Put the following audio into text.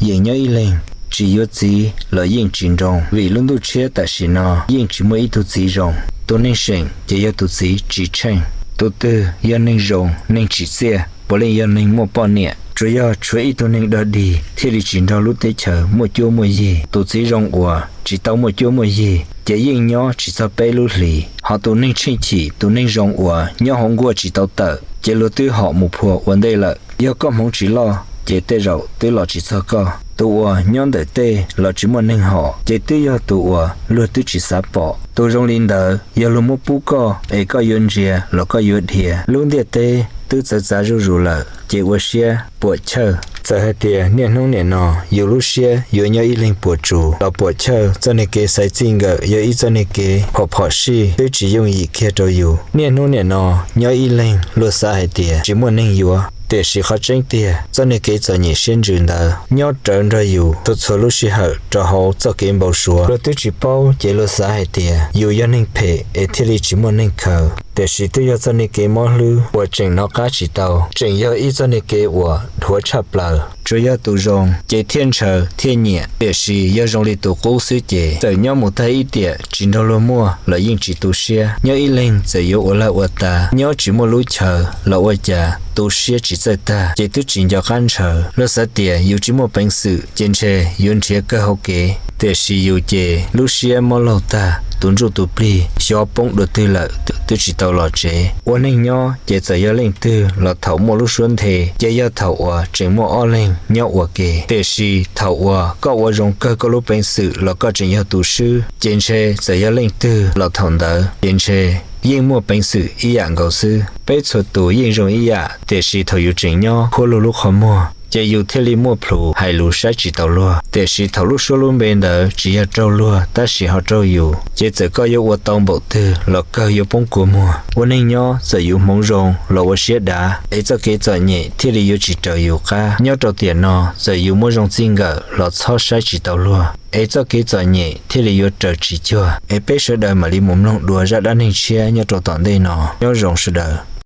yeem nyob ib leeg, tsis yuav txiv los yeej tsis nroo, vim lub ntuj tshiab tam sim no yeej tsis muaj ib tug txiv zoo. Tus neeg seem ces yog tus txiv tsis tsheej. Tus twg yog neeg zoo, neeg tsim txiaj, puav leej yog neeg muaj poj niam. Tsuas yog tshuav ib tug neeg dog dig thiaj li tsis nrog lub teb chaws muaj cuab muaj yig. Tus txiv zoo uas tsis tau muaj cuab muaj yig ces yeej nyob tsis txog peb lub hlis. Ho tus neeg tsheej chim, tus neeg zoo uas nyob hauv nkuaj tsis tau tawm ces luag twb hom mus phua ua ntej lawm. Yog koj hmoov tsis loj ces tej zaum twb los tsis txog koj. Tus uas nyob ntawm tej los tsis muaj neeg hom ces twb yog tus uas luag twb tsis xav pom. Tus zoo li ntawd yog luag muab pub koj es koj yuav ntsia los koj yuav dhia. Lub ntiaj teb twb txawv txav zuj zus lawm ces ua siab puam chawj. Txawm hais tias niaj hnub nim no yus lub siab yuav nyob ib leeg puas tsuas los puam chawj, txoj niag kev xaiv txij nkawm yog ib txoj niag kev phom phom sij twb tsis yooj yim kiag rau yus. Niaj hnub nim no nyob ib leeg luag xav hais tias tsis muaj neeg yuav, tiam sis qhov tseeb tiag txoj niag kev txom nyem siab ntsws ntawd nyob rawv nrog yus txhua txhua lub sij hawm rau hauv txoj kev npau suav. Luag twb tsis paub ces luag xav hais tias yus yog neeg phem es thiaj li tsis muaj neeg khaws, tiam sis twb yog txoj niag kev mob hlwb uas tseem hnov qab tsis tau, tseem yog ib txoj niag kev uas dhuav tshaj plaws. Tsuas yog tus zoo ces thiaj ntshaw thiaj nyiam, tiam sis yog zoo li tus qub xwb ces txawm nyob mus tag ib tiam tsis nrog luag muaj los yeej tsis tu siab. Nyob ib leeg txawm yuav ua laj ua tas, nyob tsis muaj lub chaw los ua cas tu siab tsis txawj tag ces twb tsis nco qab ntshaw. Luag xav tias yus tsis muaj peev xwm ces ntshe yuav nrhiav kawg hauv kev, tiam sis yus ces lub siab mob laug tag, tus ntsuj tus plig xyov poob dua twg lawm twb tsis tau los tsev. Ua neeg nyob ces txawm yog leej twg los thaum muaj lub suab nthe ces yog thaum uas tseem muaj ob leeg nyob ua ke, tiam sis thaum uas koj ua zoo kawg koj lub peev xwm los koj tseem yog tus swb ces ntshe txawm yog leej twg los thaum ntawd ces ntshe yeej muaj peev xwm ib yam nkaus xwb. Peb txhua tus yeej zoo ib yam, tiam sis thaum yus tseem nyob khuab luag lub qhov muag ces yus thiaj li muaj plhus hais lus saib tsis taus luag. Tiam sis thaum lub suab lub npe ntawd tsis yog raug luag tab sis ho raug yus ces txawm koj yuav ua tau npaum twg los kawg yuav poob kua muag. Ua neeg nyob txawm yus hmoov zoo los ua siab dav es txoj kev txom nyem thiaj li yuav tsis raws yus qab. Nyob rau tiam no txawm yus muaj zoo txij nkawm los txhob saib tsis taus luag es txoj kev txom nyem thiaj li yuav raws tsis cuag. Es peb sawv daws mam li mus mloog dua zaj dab neeg tshiab nyob rau tom ntej no. Nyob zoo sawv daws.